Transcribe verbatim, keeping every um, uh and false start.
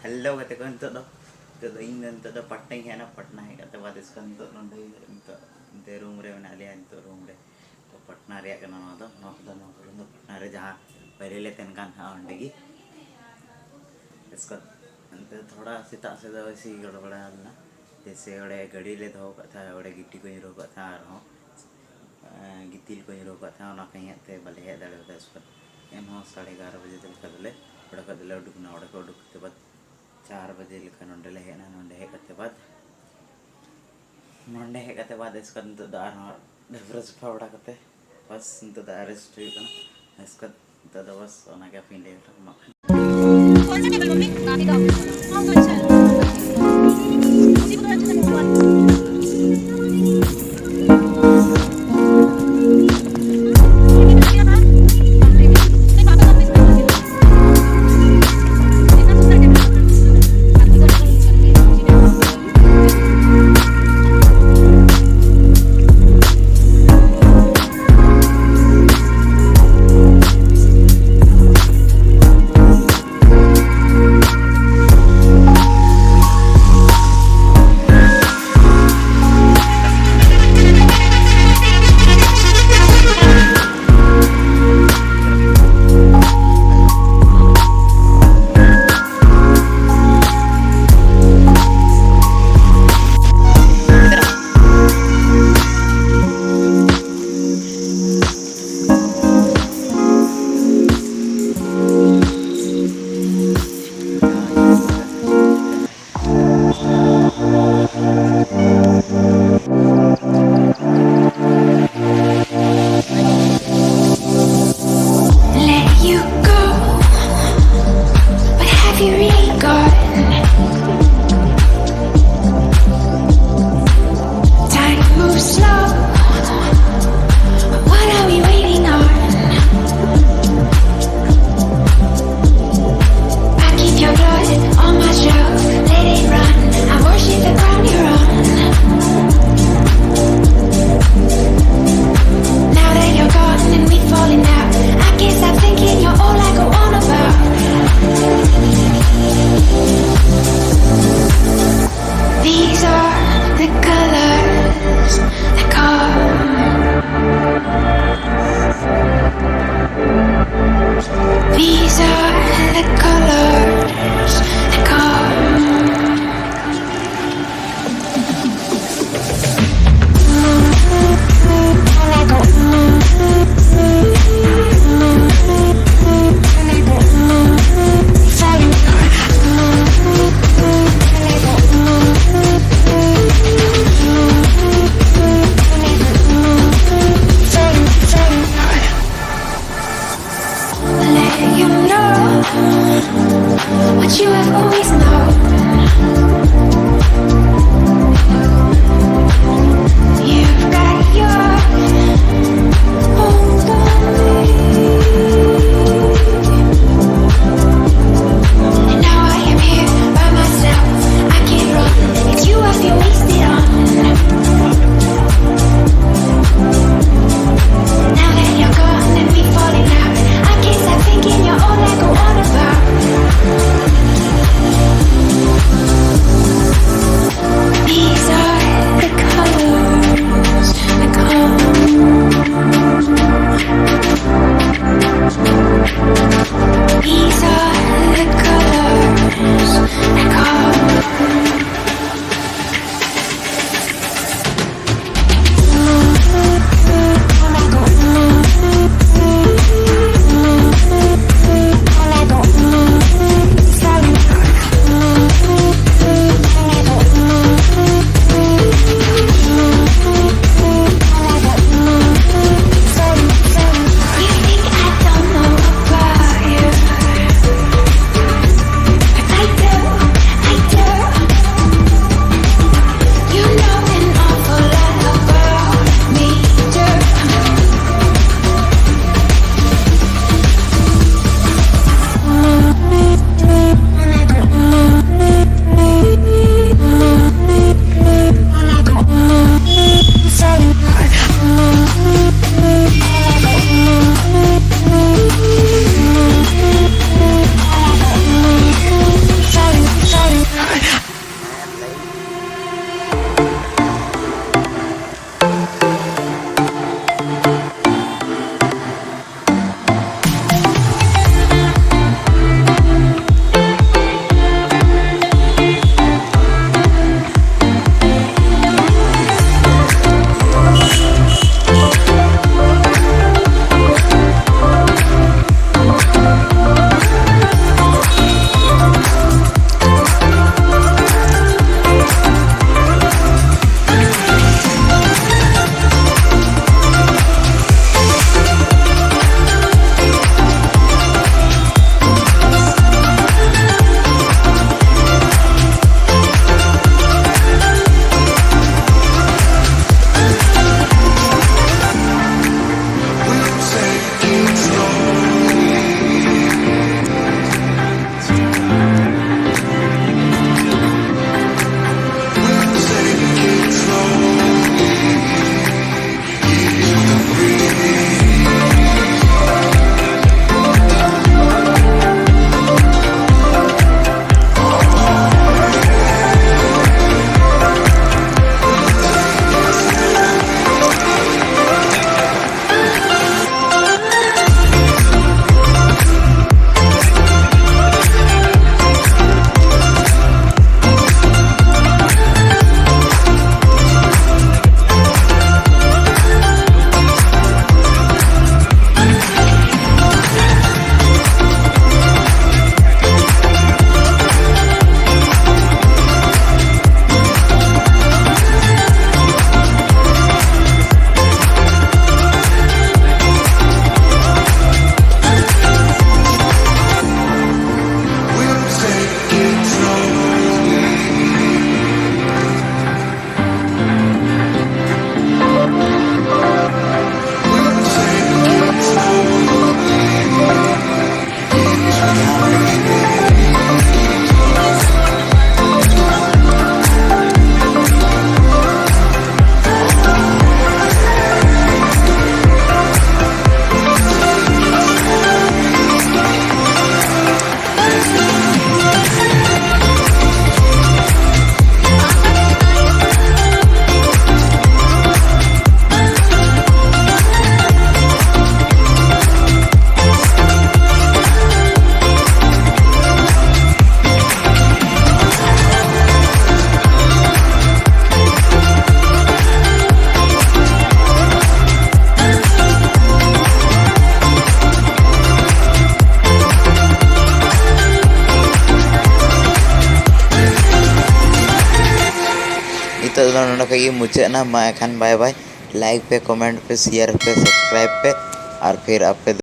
Hello ᱜᱟᱛᱮ ᱠᱚ, ᱱᱤᱛᱚᱜ ᱫᱚ ᱱᱤᱛᱚᱜ ᱫᱚ ᱤᱧ ᱫᱚ ᱱᱤᱛᱚᱜ ᱫᱚ ᱯᱟᱴᱱᱟᱧ ᱦᱮᱡ ᱮᱱᱟ᱾ ᱯᱟᱴᱱᱟ ᱦᱮᱡ ᱠᱟᱛᱮ ᱵᱟᱫ ᱤᱥᱠᱟᱨ ᱱᱤᱛᱚᱜ ᱱᱚᱰᱮ ᱱᱤᱛᱚᱜ ᱱᱤᱛᱚᱜ ᱨᱩᱢ ᱨᱮ ᱢᱮᱱᱟᱜ ᱞᱮᱭᱟ, ᱱᱤᱛᱚᱜ ᱨᱩᱢ ᱨᱮ᱾ ᱛᱚ ᱯᱟᱴᱱᱟ ᱨᱮᱭᱟᱜ ᱠᱟᱱᱟ ᱱᱚᱣᱟ ᱫᱚ, ᱱᱚᱣᱟ ᱠᱚᱫᱚ ᱱᱚᱣᱟ ᱠᱚᱨᱮ ᱫᱚ ᱯᱟᱴᱱᱟ ᱨᱮ ᱡᱟᱦᱟᱸ ᱯᱟᱹᱭᱞᱟᱹ ᱞᱮ ᱛᱟᱦᱮᱱ ᱠᱟᱱ ᱛᱟᱦᱮᱸᱫ ᱚᱸᱰᱮ ᱜᱮ᱾ ᱤᱥᱠᱟᱨ ᱱᱤᱛᱚᱜ ᱛᱷᱚᱲᱟ ᱥᱮᱛᱟᱜ ᱥᱮᱫ ᱫᱚ ᱮᱭᱥᱮ ᱜᱚᱲᱵᱟᱲᱟ ᱞᱮᱱᱟ, ᱡᱮᱭᱥᱮ ᱚᱸᱰᱮ ᱜᱟᱹᱰᱤ ᱞᱮ ᱫᱚᱦᱚ ᱟᱠᱟᱫ ᱛᱟᱦᱮᱸᱫ, ᱚᱸᱰᱮ ᱜᱤᱴᱤ ᱠᱚ ᱧᱩᱨᱩ ᱟᱠᱟᱫ ᱛᱟᱦᱮᱸᱫ, ᱟᱨᱦᱚᱸ ᱮᱸ, ᱜᱤᱛᱤᱞ ᱠᱚ ᱧᱩᱨᱩ ᱟᱠᱟᱫ ᱛᱟᱦᱮᱸᱫ, ᱚᱱᱟ ᱠᱚ ᱤᱭᱟᱹᱛᱮ ᱵᱟᱞᱮ ᱦᱮᱡ ᱫᱟᱲᱮᱭᱟᱫᱟ ᱤᱥᱠᱟᱨ᱾ ᱮᱱᱦᱚᱸ ᱥᱟᱲᱮ ᱮᱜᱟᱨᱚ ᱵᱟᱡᱮ ᱞᱮᱠᱟ ᱫᱚᱞᱮ ᱚᱸᱰᱮ ᱠᱷᱚᱱ ᱫᱚᱞᱮ ᱩᱰᱩᱠ ᱮᱱᱟ᱾ ᱚᱸᱰᱮ ᱠᱷᱚᱱ ᱩᱰᱩᱠ ᱠᱟᱛᱮ ᱵᱟᱫ ᱪᱟᱨ ᱵᱟᱡᱮ ᱞᱮᱠᱟ ᱱᱚᱸᱰᱮ ᱞᱮ ᱦᱮᱡ ᱮᱱᱟ᱾ ᱱᱚᱸᱰᱮ ᱦᱮᱡ ᱠᱟᱛᱮ ᱵᱟᱫ ᱱᱚᱸᱰᱮ ᱦᱮᱡ ᱠᱟᱛᱮ ᱵᱟᱫ ᱤᱥᱠᱟᱨ ᱱᱤᱛᱚᱜ ᱫᱚ ᱟᱨᱦᱚᱸ ᱰᱟᱹᱵᱽᱨᱟᱹ ᱥᱟᱯᱷᱟ ᱵᱟᱲᱟ ᱠᱟᱛᱮ ᱵᱟᱥ ᱱᱤᱛᱚᱜ ᱫᱚ ᱨᱮᱥᱴ ᱦᱩᱭᱩᱜ ᱠᱟᱱᱟ᱾ ᱤᱥᱠᱟᱨ ᱱᱤᱛᱚᱜ ᱫᱚ ᱵᱟᱥ ᱚᱱᱟᱜᱮ ᱟᱯᱮᱧ ᱞᱟᱹᱭ ᱦᱚᱴᱚ ᱠᱟᱜ ᱠᱟᱱᱟ᱾ Let you go, but have you really gone? Time moves slow. What are we waiting on? I keep your blood on my shelf, let it run. I worship the ground you're on. Now that you're gone and we've fallen out, I can't stop thinking you're all I go on about. ᱱᱤᱛᱚᱜ ᱫᱚ ᱱᱚᱰᱮ ᱠᱷᱚᱡ ᱜᱮ ᱢᱩᱪᱟᱹᱫ ᱮᱱᱟ᱾ ᱢᱟ ᱮᱱᱠᱷᱟᱱ bye bye, like ᱯᱮ, comment ᱯᱮ, share ᱯᱮ, subscribe ᱯᱮ, ᱟᱨ ᱯᱷᱤᱨ ᱟᱯᱮ